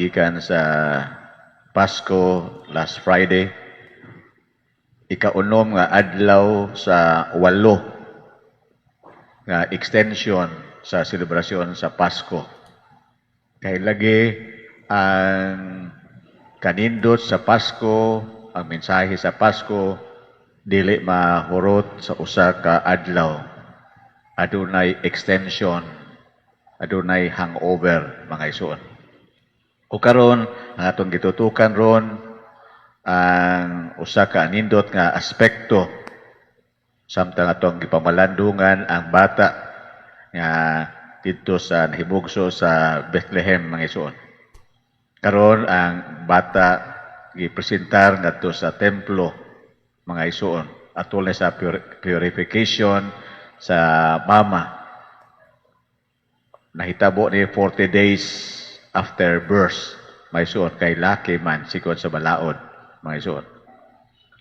Gikan sa Pasko last Friday. Ikaunom nga adlaw sa 8 nga extension sa selebrasyon sa Pasko. Kay lagi ang kanindot sa Pasko, ang mensahe sa Pasko, dili mahurot sa usa ka adlaw. Adunay extension, adunay hangover, mga isuon. O karon, ang atong gitutukan ron ang usa ka nindot nga aspekto samtang atong gipamalandungan ang bata nga didto sa nahimugso sa Bethlehem, mga isuon. Karon ang bata gipresentar ngadto sa templo, mga isuon, atol na sa purification sa mama. Nahitabo ni 40 days after birth, mga isuon, kay laki man sikod sa balaod, mga isuon.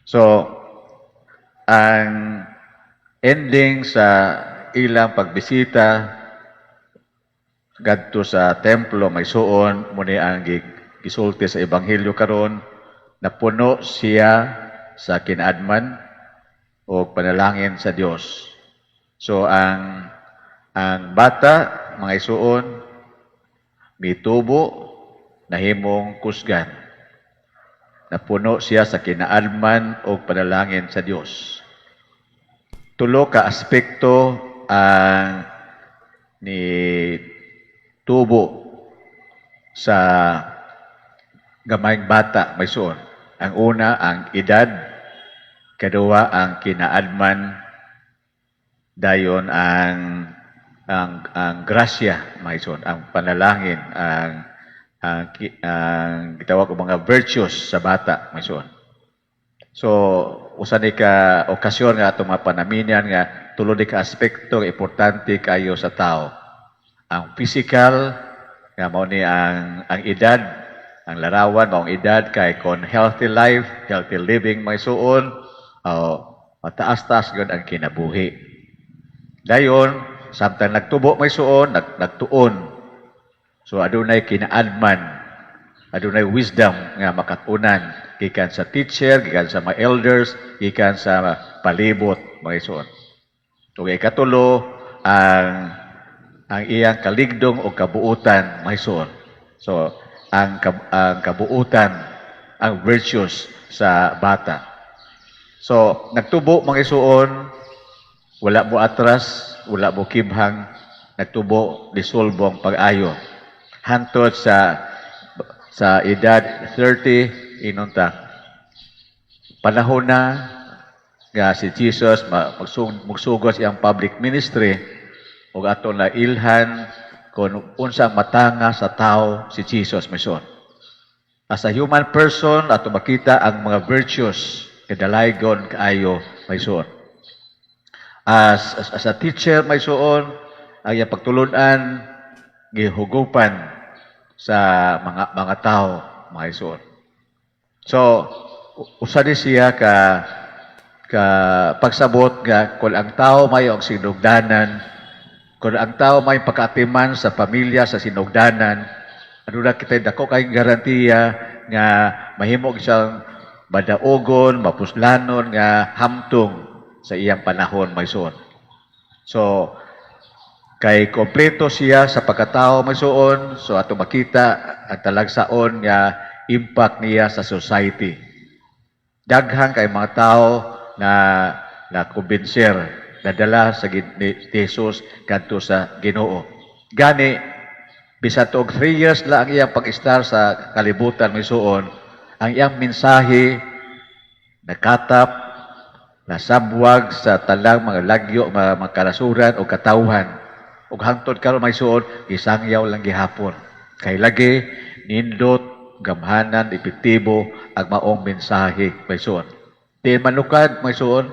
So, ang ending sa ilang pagbisita gadto sa templo, mga isuon, mao ni ang gisulti sa ebanghelyo karon, napuno siya sa kinaadman o panalangin sa Dios. So ang bata, mga isuon, mitubo, nahimong kusgan. Napuno siya sa kinaadman o panalangin sa Dios. Tulo ka aspekto ang ni tubo sa gamayng bata, mga isuon. Ang una, ang edad. Kaduha, ang kinaadman. Dayon ang grasya, mga isuon, ang panalangin, ang gitawag og mga virtues sa bata, mga isuon. So, usa ni ka okasyon nga atong mga panaminian nga tulo ni ka aspekto nga importante kayo sa tao. Ang physical nga mao ni ang edad, ang larawan maong edad kay kon healthy life, healthy living, mga isuon, oh, mataas-taas gyud ang kinabuhi. Dayon, samtang nagtubo, mga isuon, nagtuon. So adunay kinaadman, adunay wisdom nga makatunan gikan sa teacher, gikan sa mga elders, gikan sa palibot, mga isuon. Ug ikatulo, ang iyang kaligdong o kabuutan, mga isuon. So ang kabuutan, ang virtues sa bata. So nagtubo, mga isuon, wala mo atras, wala mo kibhang, nagtubo disolbong pag-ayo. Hantod sa edad 30 inunta. Panahon na nga si Jesus magsugod sa iyang public ministry ug ato na ilhan kung unsa ang matanga sa tao si Jesus mison. As a human person, ato makita ang mga virtues kadalaygon kaayo, mga isuon. As a teacher, mga isuon, ang iyang pagtulunan gihugupan sa mga tao, mga isuon. So, usa ni siya ka pagsabot nga kung ang tao may og sinugdanan, kung ang tao may pagkaatiman sa pamilya, sa sinugdanan, ano na kita dako kay garantiya nga mahimo siyang madaogon, mapuslanon nga hamtong sa iyang panahon, mga isuon. So, kay kompleto siya sa pagkatao, mga isuon, so ato makita ang talagsaon nga impact niya sa society. Daghan kay mga tao na na kumbinser, nadala sa ni Jesus kadto sa Ginoo. Gani bisan og 3 years lang ang iyang pag-istar sa kalibutan, mga isuon, ang iyang mensahe nakatap, nasabwag sa talang mga lagyo, mga kanasuran o katawhan. Ug hangtod karon, mga isuon, gisangyaw lang gihapon. Kay lagi nindot, gamhanan, epektibo ang maong mensahe, mga isuon. Di manukad, mga isuon,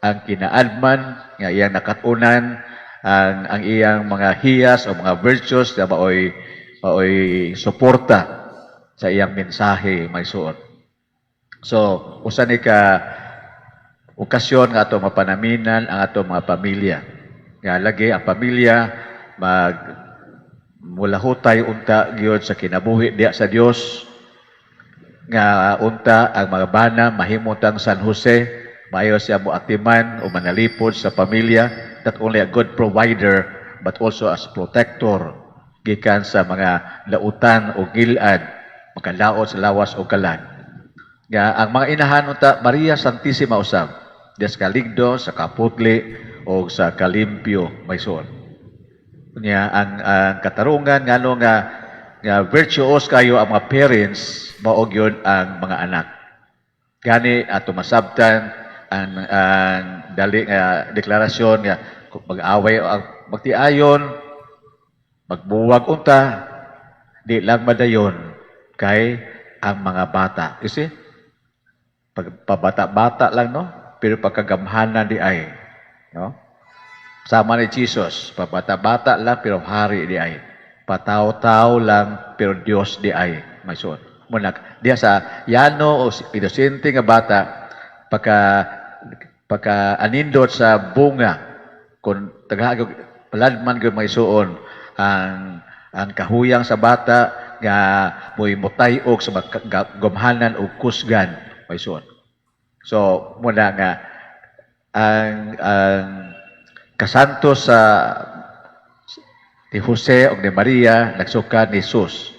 ang kinaadman nga iyang nakatunan, ang iyang mga hiyas o mga virtues na maoy suporta sa iyang mensahe, mga isuon. So, usa ni ka okasyon nga ato mapanaminan ang ato mga pamilya. Nga lagi ang pamilya mag Mulahutay unta gyud sa kinabuhi diya sa Dios nga unta ang mga bana mahimutang San Jose, maayo siya mo atiman o manalipod sa pamilya, not only a good provider but also as protector gikan sa mga lautan o gilad, makalaot sa lawas o kalag, nga ang mga inahan unta Maria Santissima usab diya sa kaligdo, sa kaputli o sa kalimpyo, maisuon. Nya ang katarungan ngano nga virtuous kayo ang mga parents, mao gyud ang mga anak. Gani ato masabtan ang dali nga deklarasyon nga kung mag-away ang magtiayon, magbuwag unta, di lang madayon kay ang mga bata. You see? Pag pabata-bata lang, no? Pero pagkagamhanan di ay, no? Sama ni Jesus, pabata-bata lang pero hari di ay. Pataw-tao lang pero Dios di ay. Maisuon. Muna, diya sa yano o inosente nga bata, pagka anindot sa bunga, kung tagahag paladman gyud, maisuon, ang kahuyang sa bata nga mo'y mutay-og sa gamhanan o kusgan, maisuon. So, muna nga ang kasanto sa ni Jose o ni Maria nagsukad ni Jesus.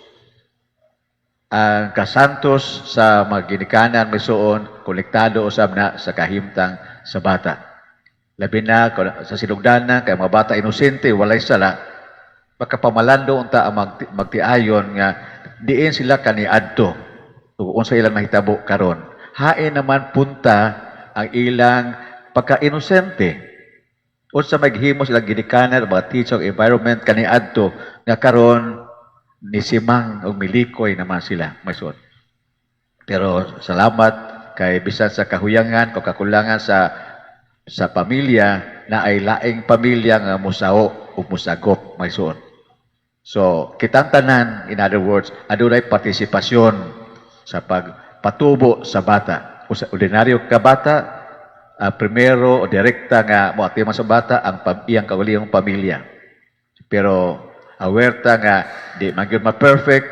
Ang kasantos sa mga ginikanan, misuon, konektado usab na sa kahimtang sa bata. Labi na sa sinugdanan kay mga bata inosente, walay sala, makapamalando unta ang magtiayon nga diin sila kaniadto ug unsa ilang nahitabo karon. Hain naman punta ang ilang pagka-inosente. Unsa may gihimo silang ginikanan, mga teacher, environment kaniadto nga karon nisimang o milikoy naman sila, maisuon. Pero salamat kay bisan sa kahuyangan o kakulangan sa pamilya na ay laing pamilya nga musao o musagop, maisuon. So, kitang tanan, in other words, adunay partisipasyon sa pagpatubo sa bata. O sa ordinaryo ka bata, primero o direkta nga moatiman sa bata ang iyang kaugalingong pamilya. Pero aware ta nga di man gyud ma-perfect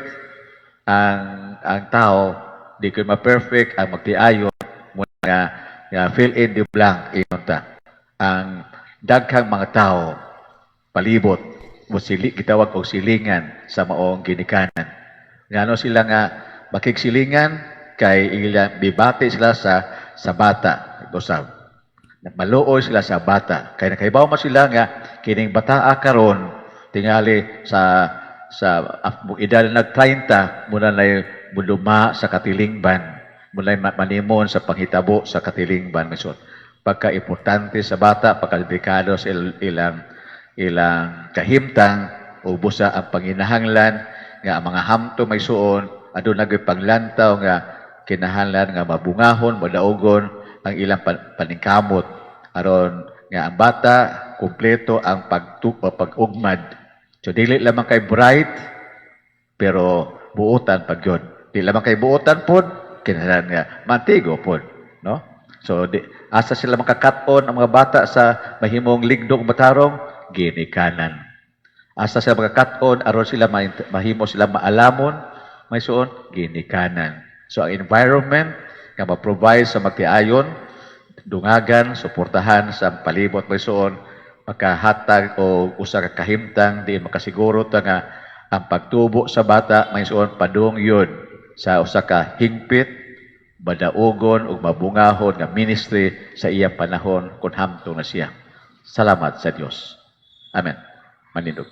ang tao, di gyud ma-perfect ang magtiayon mo nga fill in the blank ingon ta. Ang daghang mga tao palibot mo sili gitawag og silingan sa maong ginikanan. Ngano sila nga makigsilingan? Kay ila bibati sila sa bata usab. Maluoy sila sa bata kay nakahibaw man sila nga kining bataa karon tingali sa edad nag 30 muna nay muluma sa katilingban, muna manimon sa panghitabo sa katilingban, misod. Pagka importante sa bata, pagka delikado sa ilang kahimtang o busa ang panginahanglan nga ang mga hamto, may suon, aduna gyud panglantaw nga kinahanglan nga mabungahon, madaugon ang ilang paningkamot aron nga ang bata kumpleto ang pagtu o pag-ugmad. So dili lamang kay bright pero buotan pag yun. Di lamang kay buotan pod, kinahanglan nga mantigo pod, no? So di, asa sila makakat-on ang mga bata sa mahimong ligdong matarong? Ginikanan. Asa sila makakat-on aron sila mahimo sila maalamon, may suon? Ginikanan. So ang environment nga ma-provide sa magtiayon, dungagan, suportahan sa palibot, may suon, makahatag o usa ka kahimtang di makasiguro ta nga ang pagtubo sa bata, may suon, padung yun sa usa ka hingpit, madaugon ug mabungahon nga ministry sa iyang panahon kung hamtong na siya. Salamat sa Dios. Amen. Manindog.